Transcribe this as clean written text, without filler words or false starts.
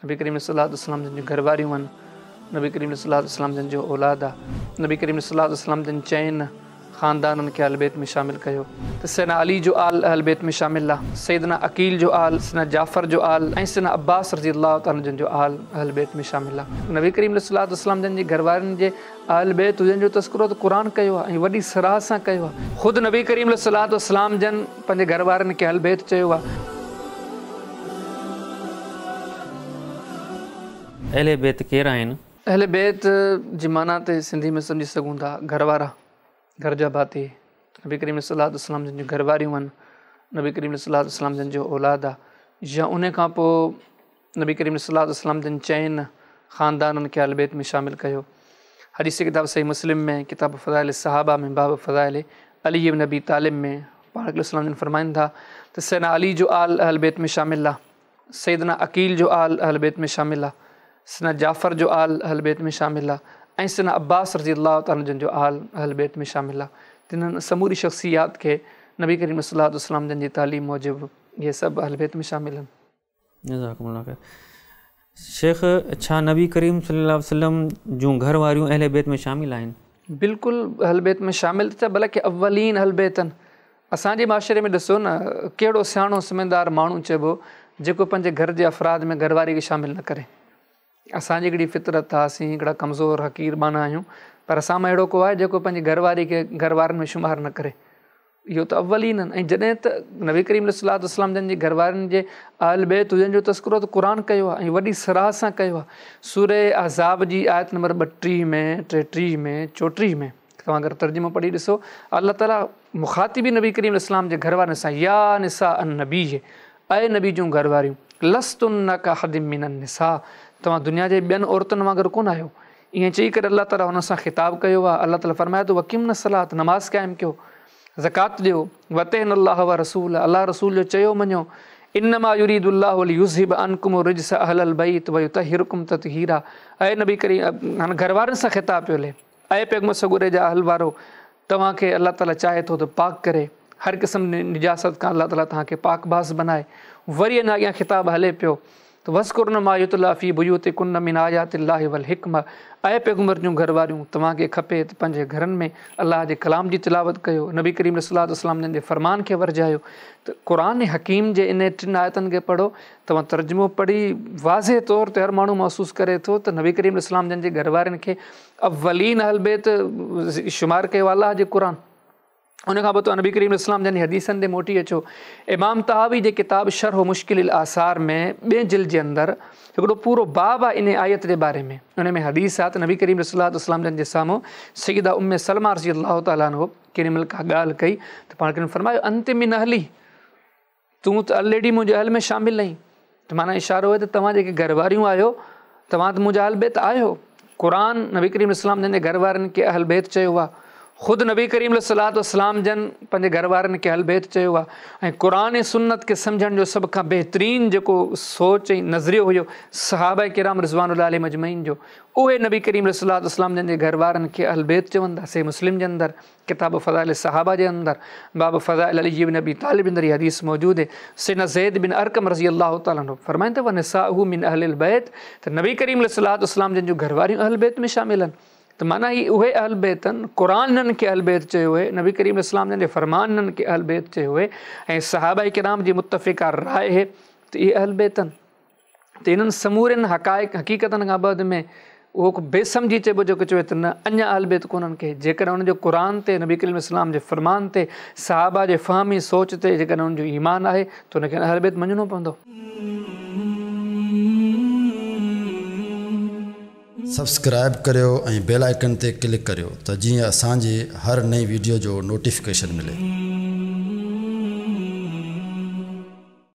نبي ڪريم صلي الله عليه وسلم جن جون گهر واريون آهن، نبي ڪريم صلي الله عليه وسلم جن جو اولاد آ. نبي ڪريم صلي الله عليه وسلم جن چئن خاندانن کي اهل بيت ۾ شامل ڪيو ته سيدنا علي جو آل اهل بيت ۾ شامل آ، سيدنا عقيل جو آل، سيدنا جعفر جو آل ۽ سيدنا عباس رضي الله تعالٰي عنه جن جو آل اهل بيت ۾ شامل آ. نبي ڪريم صلي الله عليه وسلم جن جي گهر وارين جي اهل بيت هجڻ جو تذڪرو ته قرآن ڪيو آ ۽ وڏي صراحت سان ڪيو آ. خود نبي ڪريم صلي الله عليه وسلم جن پنهنجي گهر وارن کي اهل بيت چيو آ. اهل بيت ڪير آهن؟ اهل بيت جي معنيٰ ته سنڌي ۾ سمجهي سگهون ٿا گهر وارا، گهر جا ڀاتي، نبي ڪريم صلي الله عليه وسلم جن جون گهر واريون آهن، نبي ڪريم صلي الله عليه وسلم جن جو اولاد آ يا ان کان پوء نبي ڪريم صلي الله عليه وسلم جن چئن خاندانن کي اهل بيت ۾ شامل ڪيو. حديث ڪتاب صحيح مسلم ۾ ڪتاب فضائل الصحابه ۾ باب فضائل علي بن ابي طالب ۾ پاڻ ڪريم صلي الله عليه وسلم جن فرمائن ٿا ته سيدنا علي جو آل اهل بيت ۾ شامل آ، سيدنا عقيل جو آل اهل بيت ۾ شامل آ، سيدنا جعفر جو آل اهل بيت ۾ شامل آ ۽ سيدنا عباس رضي الله تعالٰي عنه جن جو آل اهل بيت ۾ شامل آ. تنهن سموري شخصيات کي نبي ڪريم صلي الله عليه وسلم جن جي تعليم موجب اهي سڀ اهل بيت ۾ شامل آهن. جزاڪم الله خير شيخ ڇا نبي ڪريم صلي الله عليه وسلم جون گهر واريون اهل بيت ۾ شامل آهن؟ بلڪل اهل بيت ۾ شامل ته بلڪه اولين اهل بيت آهن. اسان جي معاشري ۾ ڏسو نه ڪهڙو سياڻو سمجهدار ماڻهو چئبو جيڪو پنهنجي گهر جي افراد ۾ گهر واري کي شامل نه ڪري. اسان جي هڪڙي فطرت آ اسين هڪڙا ڪمزور حقير ٻانها آهيون پر اسان مان اهڙو ڪو آهي جيڪو پنهنجي گهر واري کي گهر وارن ۾ شمار نه ڪري. اهو ته اولين آهن ۽ جڏهن ته نبي ڪريم عليه الصلوة والسلام جن جي گهر وارن جي اهل بيت هجڻ جو تذڪرو ته قرآن ڪيو آهي ۽ وڏي صراحت سان ڪيو آهي. سوره احزاب جي آيت نمبر 32 ۾ 33 ۾ 34 ۾ توهان اگر ترجمو پڙهي ڏسو الله تعالي مخاطب ئي نبي ڪريم عليه السلام جي گهر وارن سان يا نساء النبي اي نبي جون گهر واريون لستن ڪاحد من النساء توهان دنيا جي ٻين عورتن وانگر ڪونه آهيو ائين چئي ڪري الله تعاليٰ هنن سان خطاب ڪيو آهي، الله تعاليٰ فرمايو ته واقمن الصلوة نماز قائم ڪيو، زڪوات ڏيو، واطعن الله ورسوله الله رسول جو چيو مڃو، انما يريد الله ليذهب عنڪم الرجس اهل البيت ويطهرڪم تطهيرا اي نبي ڪريم هاڻي گهر وارن سان خطاب پيو هلي اي پيغمبر سڳوري جا اهل وارو توهان کي الله تعاليٰ چاهي ٿو ته پاڪ ڪري هر قسم نجاست کان الله تعاليٰ توهان کي پاڪ باز بنائي وري اڃا اڳيان خطاب هلي پيو ته واذڪرن ما يتليٰ في بيوتڪن من آيات الله والحڪمة اي پيغمبر جون گهر واريون توهان کي کپي ته پنهنجي گهرن ۾ الله جي ڪلام جي تلاوت ڪيو نبي ڪريم صلي الله عليه وسلم جن جي فرمان کي ورجايو ته قرآن حڪيم جي انهن ٽن آيتن کي پڙهو توهان ترجمو پڙهي واضح طور تي هر ماڻهو محسوس ڪري ٿو ته نبي ڪريم صلي الله عليه وسلم جن جي گهر وارين کي اولين اهل بيت شمار ڪيو الله جي قرآن ان کان پوء توهان نبي ڪريم اسلام جن جي حديثن تي موٽي اچو امام طحاوي جي ڪتاب شرح مشڪل الاثار ۾ ٻئين جلد جي اندر هڪڙو پورو باب آهي ان آيت جي باري ۾ ان ۾ حديث آهي ته نبي ڪريم صلي الله عليه وسلم جن جي سامهون سيده ام سلمه رضي الله تعالٰي عنه ڪيڏي مهل ڪا ڳالهه ڪئي ته پاڻ ڪريم فرمايو انت من اهلي تون ته الريڊي منهنجي اهل ۾ شامل آهين ته معنيٰ اشارو آهي ته توهان جيڪي گهر واريون آهيو توهان ته منهنجا اهل بيت آهيو قرآن نبي ڪريم اسلام جن جي گهر وارن کي اهل بيت چيو آهي خود نبي ڪريم عليه الصلوة والسلام جن پنهنجي گهر وارن کي اهل بيت چيو آهي ۽ قرآن ۽ سنت کي سمجهڻ جو سڀ کان بهترين جيڪو سوچ ۽ نظريو هيو صحابه ڪرام رضوان الله عليهم اجمعين جو اهي نبي ڪريم عليه الصلوة والسلام جن جي گهر وارن کي اهل بيت چون ٿا صحيح مسلم جي اندر ڪتاب فضائل الصحابه جي اندر باب فضائل علي بن ابي طالب اندر هي حديث موجود هي سيدنا زيد بن ارقم رضي الله تعالٰي عنه فرمائن ٿا ونساؤه من اهل البيت ته نبي ڪريم عليه الصلوة والسلام جن جون گهر واريون اهل بيت ۾ شامل آهن ته معنيٰ هي اهي اهل بيت آهن قرآن انهن کي اهل بيت چيو آهي نبي ڪريم عليه السلام جن جي فرمان انهن کي اهل بيت چيو آهي ۽ صحابه ڪرام جي متفقه راء آهي ته اهي اهل بيت آهن ته انهن سمورين حقائق حقيقتن کان بعد ۾ اهو ڪو بي سمجهي چئبو جيڪو چوي ته نه اڃا اهل بيت ڪونهن ڪي جيڪڏهن ان جو قرآن تي نبي ڪريم اسلام جي فرمان تي صحابه جي فهم ۽ سوچ تي جيڪڏهن ان جو ايمان آهي ته ان کي اهل بيت مڃڻو پوندو. سبسڪرائب ڪريو ۽ بيل آئيڪن تي ڪلڪ ڪريو ته جيئن اسان جي هر نئين ويڊيو جو نوٽيفڪيشن ملي.